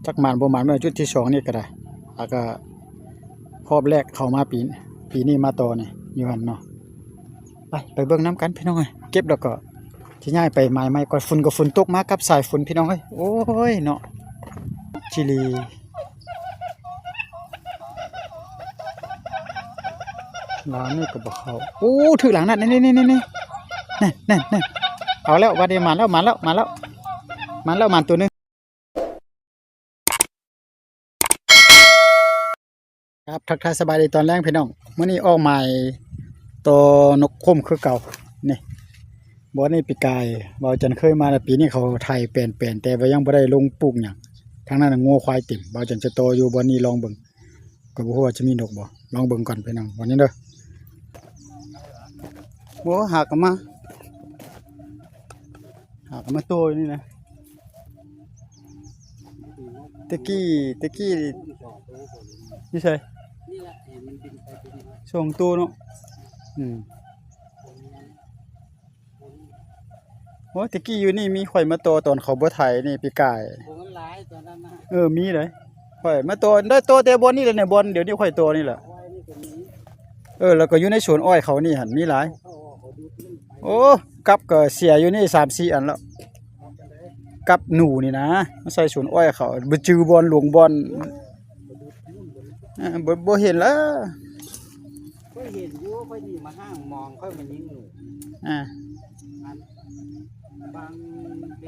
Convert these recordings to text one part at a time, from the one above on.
ຈັກໝານບໍ່ໝານ ເມື່ອຈຸດທີສອງນີ້ກໍໄດ້ ແລ້ວກໍຮອບແລກເຂົ້າມາປີ ປີນີ້ມາຕໍ່ນີ້ຢູ່ຫັ້ນເນາະ. ໄປ ໄປເບິ່ງນຳກັນພີ່ນ້ອງເອີຍ ເກັບແລ້ວກໍຊິຍ້າຍໄປໝາຍໃໝ່ກ່ອນ. ຝົນກໍຝົນຕົກມາກັບສາຍຝົນພີ່ນ້ອງເອີຍ ໂອ້ຍເນາະ ຈີ່ຫຼີ ລາວນີ້ກໍບໍ່ເຂົ້າ. ໂອ້ ຖືກຫຼັງນັ້ນ ນີ້ໆໆໆ ນັ້ນໆໆ ເອົາແລ້ວ ບາດນີ້ໝານແລ້ວ ໝານແລ້ວ ໝານແລ້ວ ໝານແລ້ວ ໝານຕົວໜຶ່ງ. ຄັບ ທັກທາຍສະບາຍດີຕອນແລງພີ່ນ້ອງ ມື້ນີ້ອອກໝາຍຕໍ່ນົກໂຄມຄືເກົ່າ. ນີ້ ບ່ອນນີ້ປີກາຍບ່າວຈັນເຄີຍມາແລ້ວ ປີນີ້ເຂົາໄຖແປນໆ ແຕ່ວ່າຍັງບໍ່ໄດ້ລົງປູກຫຍັງ. ທາງນັ້ນງົວຄວາຍເຕັມ ບ່າວຈັນຈະຕໍ່ຢູ່ບ່ອນນີ້ລອງເບິ່ງ ກໍບໍ່ຮູ້ວ່າຈະມີນົກບໍ່ ລອງເບິ່ງກ່ອນພີ່ນ້ອງ ບ່ອນນີ້ເດີ. ໂອ້ ຫາກະມາ ຫາກະມາໂຕຢູ່ນີ້ນະ. ແຕ່ກີ້ ແຕ່ກີ້ຢູ່ໃສ? ສອງໂຕເນາະ. ອືມ ໂອ້ຍ ແຕ່ກີ້ຢູ່ນີ້ມີ ຂ້ອຍມາຕໍ່ຕອນເຂົາບໍ່ໄຖນີ້ປີກາຍ. ໂອ້ ມັນຫຼາຍຕອນນັ້ນນະ. ເອີ ມີເດ້ ຂ້ອຍມາຕໍ່ ໄດ້ຕໍ່ແຕ່ບ່ອນນີ້ແຫຼະນີ້ ບ່ອນດຽວນີ້ຂ້ອຍຕໍ່ນີ້ແຫຼະ. ເອີ ແລ້ວກໍຢູ່ໃນສວນອ້ອຍເຂົານີ້ຫັ້ນມີຫຼາຍ. ໂອ້ ກັບກໍເສຍຢູ່ນີ້ສາມສີ່ອັນແລ້ວ ກັບໜູນີ້ນະ ມາໃສ່ສວນອ້ອຍເຂົາ ບໍ່ຈື່ບ່ອນຫຼວງບ່ອນ ເອີ ບໍ່ ບໍ່ເຫັນແລ້ວ. ຂ້ອຍເຫັນຢູ່ ຂ້ອຍນີ້ມາຫ້າງມອງ ຂ້ອຍມາຍິງໜູ. ອ່າ ອັນ ບາງ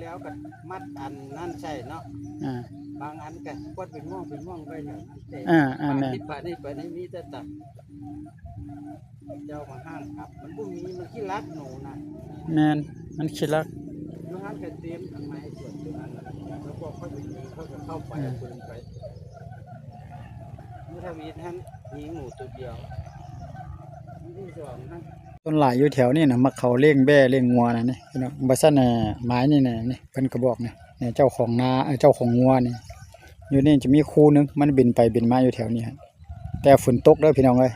ແລ້ວກໍມັດອັນນັ້ນໃສ່ເນາະ. ອ່າ ບາງອັນກໍກວດເປັນມ່ວງເປັນມ່ວງໄວ້ແຖວນັ້ນ. ອ່າໆ ແມ່ນ ບາດນີ້ ບາດນີ້ ບາດນີ້ມີແຕ່ຕັບ. ເຈົ້າມາຫ້າງກັບ ມັນບໍ່ມີ ມັນຂີ້ລັກໜູນະ. ແມ່ນ ມັນຂີ້ລັກ. ຢູ່ຫັ້ນກໍເຕັມ ທາງໃນສວນຕົວນັ້ນນະ ແລ້ວພວກຂ້ອຍໄປຍິງ ຂ້ອຍກໍເຂົ້າໄປ ອືມ ເອົາປືນໄປ. ມື້ທຳອິດຫັ້ນຍິງໜູຕົວດຽວ ມື້ທີສອງຫັ້ນ ສ່ວນຫຼາຍຢູ່ແຖວນີ້ນະ ມັກເຂົ້າລ້ຽງແບ້ລ້ຽງງົວນະນີ້ພີ່ນ້ອງ. ບໍ່ຊັ້ນນະ ໝາຍນີ້ນະ ນີ້ເພິ່ນກະບອກນີ້ ນີ້ເຈົ້າຂອງນາ ເອີ ເຈົ້າຂອງງົວນີ້. ຢູ່ນີ້ຈະມີຄູ່ໜຶ່ງ ມັນບິນໄປບິນມາຢູ່ແຖວນີ້ຫັ້ນ. ແຕ່ຝົນຕົກເດີພີ່ນ້ອງເອີຍ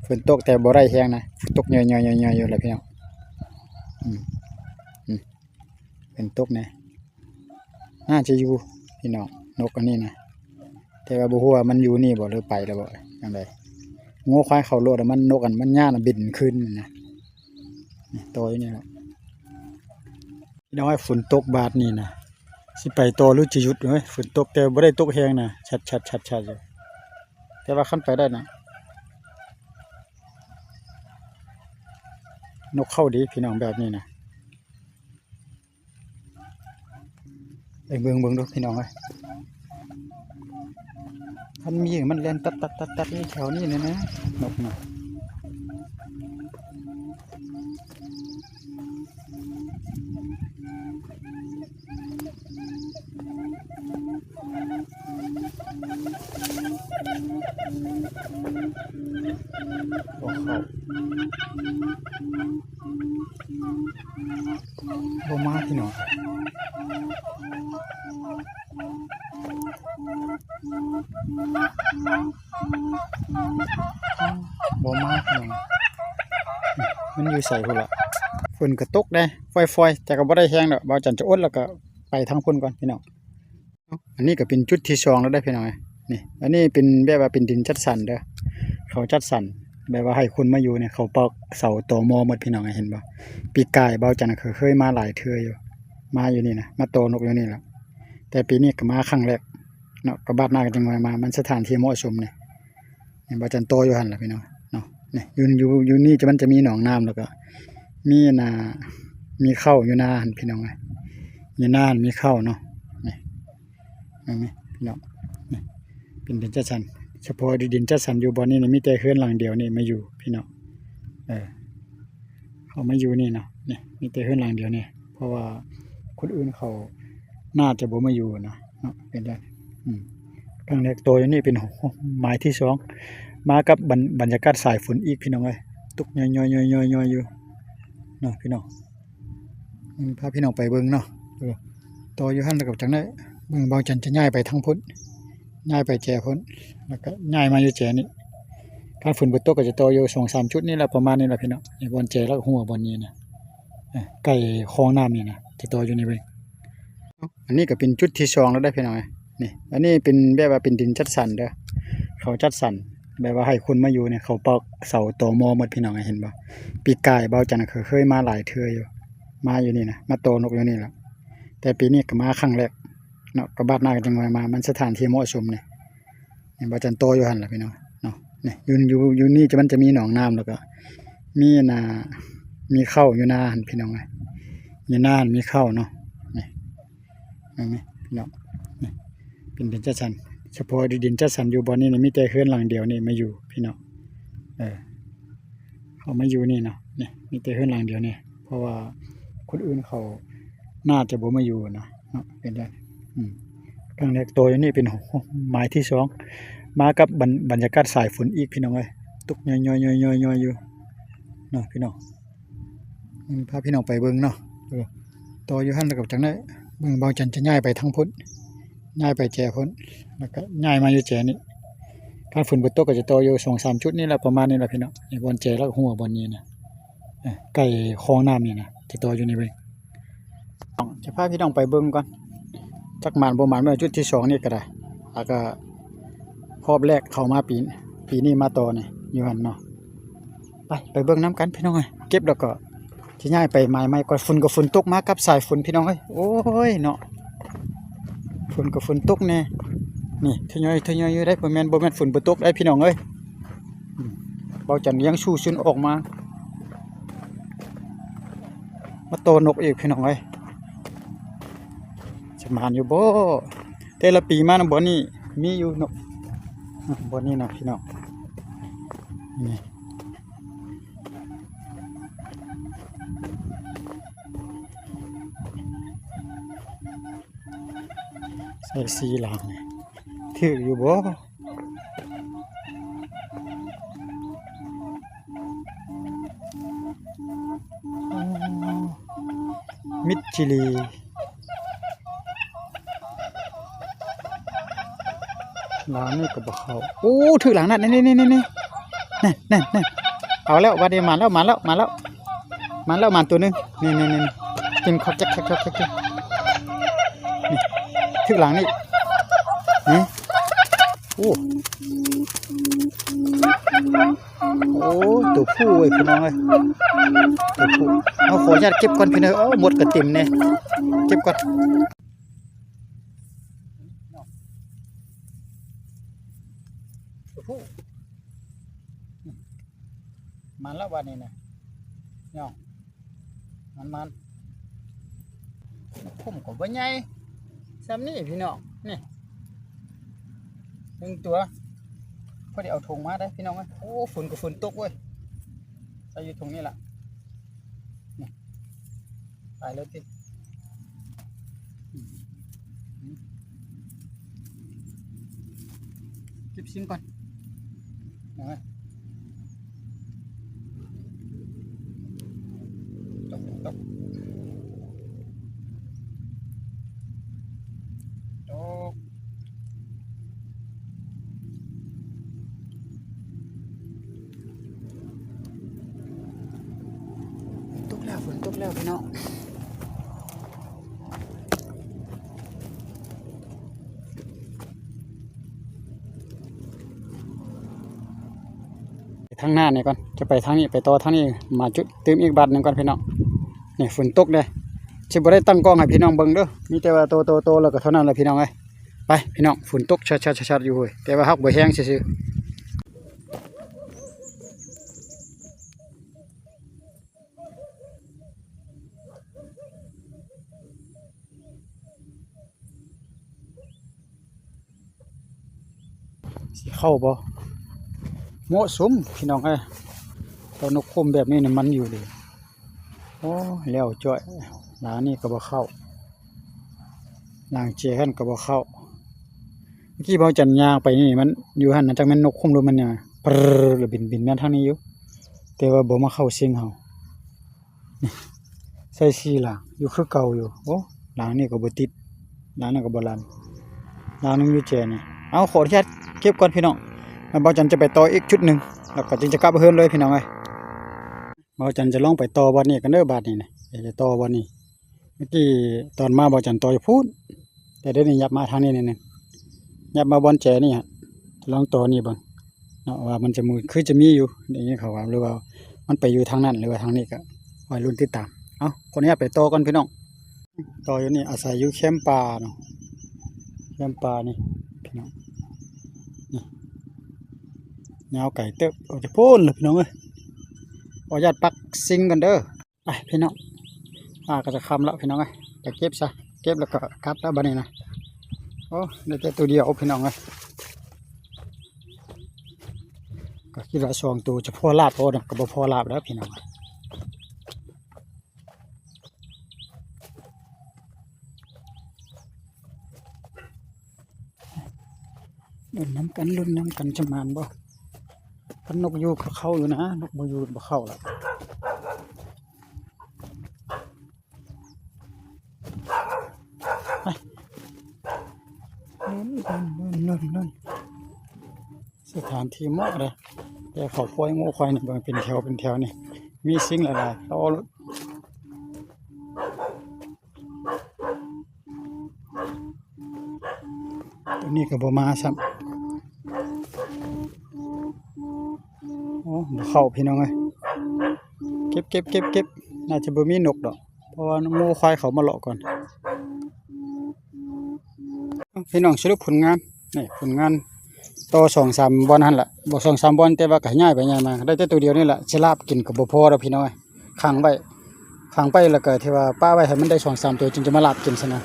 ຝົນຕົກແຕ່ບໍ່ໄດ້ແຮງນະ ຝົນຕົກຍ່ອຍໆໆໆຢູ່ແຫຼະພີ່ນ້ອງ. ອືມ ອືມ ຝົນຕົກແດ່ ໜ້າຈະຢູ່ພີ່ນ້ອງ ນົກອັນນີ້ນະ ແຕ່ວ່າບໍ່ຮູ້ວ່າມັນຢູ່ນີ້ບໍ່ ຫຼືໄປແລ້ວບໍ່ ຈັ່ງໃດ. ງົວຄວາຍເຂົ້າໂລດ ແລ້ວມັນ ນົກອັນມັນຍານນະ ບິນຄືນນະ ນີ້ຕໍ່ຢູ່ນີ້ແຫຼະ. ພີ່ນ້ອງເອີຍ ຝົນຕົກບາດນີ້ນະ ຊິໄປຕໍ່ຫຼືຈະຢຸດເວີຍ. ຝົນຕົກແຕ່ບໍ່ໄດ້ຕົກແຮງນະ ຊັດໆໆໆຢູ່ ແຕ່ວ່າຄັນໄປໄດ້ນະ ນົກເຂົ້າດີພີ່ນ້ອງ ແບບນີ້ນະ. ໄປເບິ່ງ ເບິ່ງດູພີ່ນ້ອງເອີຍ ຄັນມີມັນແລ່ນຕັດໆໆໆ ຢູ່ແຖວນີ້ແຫຼະນະ ນົກນະ. ບໍ່ເຂົ້າ ບໍ່ມາພີ່ນ້ອງ ບໍ່ມາພີ່ນ້ອງ. ມັນຢູ່ໃສພຸ້ນລະ ຝົນກໍຕົກແດ່ຝອຍໆ ແຕ່ກໍບໍ່ໄດ້ແຮງດອກ. ບ່າວຈັນຈະອົດ ແລ້ວກໍໄປທາງພຸ້ນກ່ອນພີ່ນ້ອງ. ອັນນີ້ກໍເປັນຈຸດທີສອງແລ້ວເດີພີ່ນ້ອງເອີຍ ນີ້ ອັນນີ້ເປັນແບບວ່າເປັນດິນຈັດສັນເດີ ເຂົາຈັດສັນແບບວ່າໃຫ້ຄົນມາຢູ່ນີ້ ເຂົາປັກເສົາຕໍມໍໝົດພີ່ນ້ອງເອີຍ ເຫັນບໍ່? ປີກາຍບ່າວຈັນກໍເຄີຍມາຫຼາຍເທື່ອຢູ່ ມາຢູ່ນີ້ນະ ມາຕໍ່ນົກຢູ່ນີ້ແຫຼະ ແຕ່ປີນີ້ກໍມາຄັ້ງແລກເນາະ ກໍບາດໜ້າກໍຈັ່ງຄ່ອຍມາ ມັນສະຖານທີ່ເໝາະສົມນີ້. ນີ້ບ່າວຈັນຕໍ່ຢູ່ຫັ້ນລະພີ່ນ້ອງເນາະ ນີ້ຢູ່ ຢູ່ ຢູ່ນີ້ຈະ ມັນຈະມີໜອງນ້ຳ ແລ້ວກໍມີນາ ມີເຂົ້າຢູ່ນາຫັ້ນພີ່ນ້ອງເອີຍ ຢູ່ນາຫັ້ນມີເຂົ້າເນາະ. ນີ້ ເຫັນໄໝພີ່ນ້ອງ ນີ້ເປັນດິນຈັດສັນ ສະເພາະດິນຈັດສັນຢູ່ບ່ອນນີ້ນີ້ ມີແຕ່ເຮືອນຫຼັງດຽວນີ້ມາຢູ່ພີ່ນ້ອງ ເອີ ເຂົາມາຢູ່ນີ້ເນາະ ນີ້ມີແຕ່ເຮືອນຫຼັງດຽວນີ້ ເພາະວ່າຄົນອື່ນເຂົາໜ້າຈະບໍ່ມາຢູ່ນະເນາະ ເປັນໄດ້. ອືມ ຄັ້ງແລກຕໍ່ຢູ່ນີ້ເປັນໝາຍທີສອງ ມາກັບບັນ ບັນຍາກາດສາຍຝົນອີກພີ່ນ້ອງເອີຍ ຕົກຍ້ອຍໆໆໆຢູ່ເນາະພີ່ນ້ອງ. ອືມ ພາພີ່ນ້ອງໄປເບິ່ງເນາະ ເອີ ຕໍ່ຢູ່ຫັ້ນ ແລ້ວກໍຈັ່ງໄດ້ເບິ່ງ ບ່າວຈັນຈະຍ້າຍໄປທາງພຸ້ນ ຍ້າຍໄປແຈພຸ້ນ ແລ້ວກໍຍ້າຍມາຢູ່ແຈນີ້. ຄັນຝົນບໍ່ຕົກກໍຈະຕໍ່ຢູ່ສອງສາມຈຸດນີ້ແຫຼະ ປະມານນີ້ແຫຼະພີ່ນ້ອງ. ນີ້ບ່ອນແຈ ແລ້ວກໍຫົວບ່ອນນີ້ນະ ເອີ ໃກ້ຄອງນ້ຳນີ້ນະ ຈະຕໍ່ຢູ່ນີ້ເບິ່ງ. ອັນນີ້ກໍເປັນຈຸດທີສອງແລ້ວເດີພີ່ນ້ອງເອີຍ ນີ້ ອັນນີ້ເປັນແບບວ່າເປັນດິນຈັດສັນເດີ ເຂົາຈັດສັນ ແບບວ່າໃຫ້ຄົນມາຢູ່ນີ້ ເຂົາປັກເສົາຕໍມໍໝົດ ພີ່ນ້ອງເຫັນບໍ່? ປີກາຍເບົາຈັນກໍເຄີຍມາຫຼາຍເທື່ອຢູ່ ມາຢູ່ນີ້ນະ ມາຕໍ່ນົກຢູ່ນີ້ລະ ແຕ່ປີນີ້ກໍມາຄັ້ງແລກເນາະ ກໍບາດໜ້າກໍຈັ່ງວ່າມາ ມັນສະຖານທີ່ເໝາະສົມນີ້ ນີ້ເບົາຈັນຕໍ່ຢູ່ຫັ້ນລະ ພີ່ນ້ອງເນາະ ນີ້ ຢູ່ ຢູ່ ຢູ່ນີ້ຈະ ມັນຈະມີໜອງນ້ຳ ແລ້ວກໍມີນາ ມີເຂົ້າຢູ່ນາຫັ້ນ ພີ່ນ້ອງເອີຍ ຢູ່ນາຫັ້ນມີເຂົ້າເນາະ ນີ້ ເຫັນໄໝ ພີ່ນ້ອງ ນີ້ ເປັນດິນຈັດສັນ ສະເພາະດິນຈັດສັນຢູ່ບ່ອນນີ້ນີ້ ມີແຕ່ເຮືອນຫຼັງດຽວນີ້ມາຢູ່ ພີ່ນ້ອງ ເອີ ເຂົາມາຢູ່ນີ້ເນາະ ນີ້ ມີແຕ່ເຮືອນຫຼັງດຽວນີ້ ເພາະວ່າຄົນອື່ນເຂົາໜ້າຈະບໍ່ມາຢູ່ນະເນາະ ເປັນໄດ້ ອືມ ຄັ້ງແລກຕໍ່ຢູ່ນີ້ເປັນ ໝາຍທີສອງ ມາກັບບັນ ບັນຍາກາດສາຍຝົນອີກ ພີ່ນ້ອງເອີຍ ຕົກຍ້ອຍໆໆໆຢູ່ເນາະ ພີ່ນ້ອງ ອືມ ພາພີ່ນ້ອງໄປເບິ່ງເນາະ ເອີ ຕໍ່ຢູ່ຫັ້ນ ແລ້ວກໍຈັ່ງໃດ ເບິ່ງເບົາຈັນຈະຍ້າຍໄປທາງພຸ້ນ ຍ້າຍໄປແຈພຸ້ນ ແລ້ວກໍຍ້າຍມາຢູ່ແຈນີ້ ຄັນຝົນບໍ່ຕົກກໍຈະຕໍ່ຢູ່ສອງສາມຈຸດນີ້ແຫຼະ ປະມານນີ້ແຫຼະ ພີ່ນ້ອງ ນີ້ບ່ອນແຈ ແລ້ວກໍຫົວບ່ອນນີ້ນະ ເອີ ໃກ້ຄອງນ້ຳນີ້ນະ ຈະຕໍ່ຢູ່ນີ້ເບິ່ງ ຈະພາພີ່ນ້ອງໄປເບິ່ງກ່ອນ ຈັກໝານບໍ່ໝານ ເມື່ອຈຸດທີສອງນີ້ກໍໄດ້ ແລ້ວກໍຮອບແລກເຂົ້າມາປີ ປີນີ້ມາຕໍ່ນີ້ ຢູ່ຫັ້ນເນາະ ໄປ ໄປເບິ່ງນຳກັນ ພີ່ນ້ອງເອີຍ ເກັບແລ້ວກໍ ຊິຍ້າຍໄປໝາຍໃໝ່ກ່ອນ ຝົນກໍຝົນຕົກມາກັບສາຍຝົນ ພີ່ນ້ອງເອີຍ ໂອ້ຍເນາະ ຝົນກໍຝົນຕົກແດ່ ນີ້ ທະຍອຍ ທະຍອຍຢູ່ໄດ໋ ບໍ່ແມ່ນ ບໍ່ແມ່ນຝົນບໍ່ຕົກໄດ໋ ພີ່ນ້ອງເອີຍ ອືມ ເບົາຈັນຍັງສູ້ຊົນອອກມາ ມາຕໍ່ນົກອີກ ພີ່ນ້ອງເອີຍ ຈະໝານຢູ່ບໍ່? ແຕ່ລະປີມານຳບ່ອນນີ້ມີຢູ່ນົກ ບ່ອນນີ້ນະ ພີ່ນ້ອງ ນີ້ ໃສ່ສີ່ຫຼັງ ຖືກຢູ່ບໍ່? ມິດຈີລີ ຫຼັງນີ້ກໍບໍ່ເຂົ້າ ໂອ້ ຖືກຫຼັງນັ້ນ ນີ້ໆໆໆ ນັ້ນໆໆ ເອົາແລ້ວ ບາດນີ້ມາແລ້ວ ມາແລ້ວ ມາແລ້ວ ມາແລ້ວ ມາໂຕໜຶ່ງ ນີ້ໆໆ ກິນຄັກແຄກໆໆ ນີ້ ຖືກຫຼັງນີ້ ນີ້ ໂອ້ ໂອ້ ໂຕຜູ້ເວີຍ ພີ່ນ້ອງເອີຍ ໂຕຜູ້ ເຮົາຂໍອະນຸຍາດເກັບກ່ອນ ພີ່ນ້ອງ ເອົາ ມົດກໍເຕັມແດ່ ເກັບກ່ອນ ໂຕຜູ້ ມາແລ້ວບາດນີ້ນະ ເນາະ ມັນໆ ຜົມກໍບໍ່ໃຫຍ່ ສ່ຳນີ້ພີ່ນ້ອງ ນີ້ ໜຶ່ງຕົວ ພໍໄດ້ເອົາຖົງມາໄດ້ພີ່ນ້ອງເອີຍ ໂອ້ ຝົນກໍຝົນຕົກເວີຍ ໃສ່ຢູ່ຖົງນີ້ລະ ນີ້ ໄປເລີຍຕິ ເກັບຊິມກ່ອນ ເຫັນໄໝ ຕົກ ຕົກ ຕົກ ຕົກແລ້ວ ຝົນຕົກແລ້ວພີ່ນ້ອງ ໄປທາງໜ້ານີ້ກ່ອນ ຈະໄປທາງນີ້ ໄປຕໍ່ທາງນີ້ ມາຈຸດຕື່ມອີກບາດໜຶ່ງກ່ອນພີ່ນ້ອງ ນີ້ຝົນຕົກເດ້ ຊິບໍ່ໄດ້ຕັ້ງກ້ອງໃຫ້ພີ່ນ້ອງເບິ່ງເດີ ມີແຕ່ວ່າໂຕໆໆ ແລ້ວກໍເທົ່ານັ້ນແຫຼະພີ່ນ້ອງເອີຍ ໄປພີ່ນ້ອງ ຝົນຕົກຊັດໆໆ ຢູ່ເວີຍ ແຕ່ວ່າຫາກບໍ່ແຮງຊື່ໆ. ຊິເຂົ້າບໍ່? ເໝາະສົມພີ່ນ້ອງເອີຍ ເອົານົກໂຄມແບບນີ້ນະ ມັນຢູ່ເດ. ໂອ້ຍ ແລ້ວຈ້ອຍ ຫຼັງນີ້ກໍບໍ່ເຂົ້າ ຫຼັງເຈຫັ້ນກໍບໍ່ເຂົ້າ. ເມື່ອກີ້ບ່າວຈັນຍ່າງໄປນີ້ ມັນຢູ່ຫັ້ນນະ ຈັກແມ່ນນົກໂຄມຫຼືມັນຫຍັງ ປຶດ ແລ້ວບິນ ບິນມາທາງນີ້ຢູ່ ແຕ່ວ່າບໍ່ມາເຂົ້າຊິງເຮົາ. ໃສ່ສີ່ຫຼັງຢູ່ຄືເກົ່າຢູ່. ໂອ້ ຫຼັງນີ້ກໍບໍ່ຕິດ ຫຼັງນັ້ນກໍບໍ່ລັ່ນ ຫຼັງໜຶ່ງຢູ່ແຈນີ້. ເອົາ ຂໍອະນຸຍາດເກັບກ່ອນພີ່ນ້ອງ ແລ້ວບ່າວຈັນຈະໄປຕໍ່ອີກຈຸດໜຶ່ງ ແລ້ວກໍຈຶ່ງຈະກັບເຮືອນເລີຍພີ່ນ້ອງເອີຍ. ບ່າວຈັນຈະລອງໄປຕໍ່ບ່ອນນີ້ກັນເດີ ບາດນີ້ນະ ຈະຕໍ່ບ່ອນນີ້. ເມື່ອກີ້ຕອນມາບ່າວຈັນຕໍ່ຢູ່ພຸ້ນ ແຕ່ດຽວນີ້ຫຍັບມາທາງນີ້ໜ້ອຍໜຶ່ງ ຍັບມາບ່ອນແຈນີ້ຮະ ລອງຕໍ່ນີ້ເບິ່ງເນາະ ວ່າມັນຈະມີ ຄືຈະມີຢູ່ ໄດ້ຍິນເຂົາວ່າ ຫຼືວ່າມັນໄປຢູ່ທາງນັ້ນ ຫຼືວ່າທາງນີ້ ກໍໃຫ້ລຸ້ນຕິດຕາມ. ເອົ້າ ຂໍອະນຸຍາດໄປຕໍ່ກ່ອນພີ່ນ້ອງ. ຕໍ່ຢູ່ນີ້ ອາໄສຢູ່ແຄມປ່າເນາະ ແຄມປ່ານີ້ພີ່ນ້ອງ ນີ້ ຍາວໄກເຕີບ ອອກຈາກພຸ້ນລະພີ່ນ້ອງເອີຍ. ຂໍອະນຸຍາດປັກຊິງກ່ອນເດີ. ໄປພີ່ນ້ອງ ຟ້າກໍຈະຄ່ຳແລ້ວພີ່ນ້ອງເອີຍ ໄປເກັບຊະ ເກັບແລ້ວກໍກັບແລ້ວບັດນີ້ນະ. ໂອ້ ໄດ້ແຕ່ໂຕດຽວພີ່ນ້ອງເອີຍ ກໍຄິດວ່າສອງໂຕຈະພໍລາບບໍ່ເນາະ ກໍບໍ່ພໍລາບແລ້ວພີ່ນ້ອງ. ລຸ້ນນຳກັນ ລຸ້ນນຳກັນ ຈະໝານບໍ່? ຄັນນົກຢູ່ກໍເຂົ້າຢູ່ນະ ນົກບໍ່ຢູ່ບໍ່ເຂົ້າລະ. ລຸ້ນ ລຸ້ນ ລຸ້ນ ລຸ້ນ ລຸ້ນ ສະຖານທີ່ເໝາະເດ້ ແຕ່ເຂົາປ່ອຍງົວຄວາຍນີ້ ເບິ່ງເປັນແຖວເປັນແຖວນີ້ ມີຊິງຫຼາຍໆ ລໍລຸ້ນ. ຕົວນີ້ກໍບໍ່ມາຊ້ຳ ໂອ້ ບໍ່ເຂົ້າພີ່ນ້ອງເອີຍ. ເກັບ ເກັບ ເກັບ ເກັບ ໜ້າຈະບໍ່ມີນົກດອກ ເພາະວ່າງົວຄວາຍເຂົາມາເລາະກ່ອນ. ພີ່ນ້ອງ ສະຫຼຸບຜົນງານ ນີ້ຜົນງານ ຕໍ່ສອງສາມບ່ອນຫັ້ນລະ ບໍ່ສອງສາມບ່ອນ ແຕ່ວ່າກໍຍ້າຍໄປຍ້າຍມາ ໄດ້ແຕ່ໂຕດຽວນີ້ລະ ຊິລາບກິນກໍບໍ່ພໍດອກພີ່ນ້ອງເອີຍ. ຂັງໄວ້ ຂັງໄປແລ້ວກໍທີ່ວ່າປະໄວ້ໃຫ້ມັນໄດ້ສອງສາມໂຕ ຈຶ່ງຈະມາລາບກິນຊັ້ນນະ.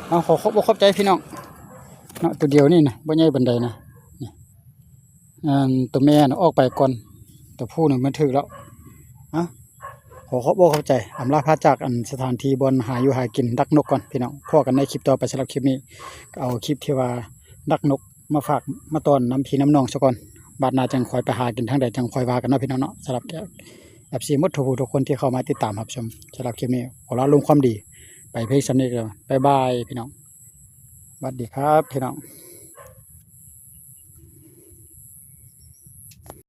ເອົາ ຂໍຂອບອົກຂອບໃຈພີ່ນ້ອງເນາະ ໂຕດຽວນີ້ນະ ບໍ່ໃຫຍ່ປານໃດນະ ນີ້ ອັນ ໂຕແມ່ນະອອກໄປກ່ອນ ໂຕຜູ້ນີ້ມັນຖືກແລ້ວ. ເອົາ ຂໍຂອບອົກຂອບໃຈ ອຳລາພາຈາກ ອັນ ສະຖານທີ່ບ່ອນຫາຢູ່ຫາກິນດັກນົກກ່ອນພີ່ນ້ອງ ພໍ້ກັນໃນຄລິບຕໍ່ໄປ. ສຳລັບຄລິບນີ້ ກໍເອົາຄລິບທີ່ວ່າດັກນົກມາຝາກມາຕ້ອນນຳພີ່ນຳນ້ອງຊະກ່ອນ ບາດໜ້າຈັ່ງຄ່ອຍໄປຫາກິນທາງໃດ ຈັ່ງຄ່ອຍວ່າກັນເນາະພີ່ນ້ອງເນາະ. ສຳລັບ ເອັຟ ເອັຟຊີໝົດທຸກຜູ້ທຸກຄົນທີ່ເຂົ້າມາຕິດຕາມຮັບຊົມ ສຳລັບຄລິບນີ້ ຂໍລາລົມຄວາມດີໄປພຽງສ່ຳນີ້ເດີ ບາຍບາຍພີ່ນ້ອງ ຫວັດດີຄັບພີ່ນ້ອງ.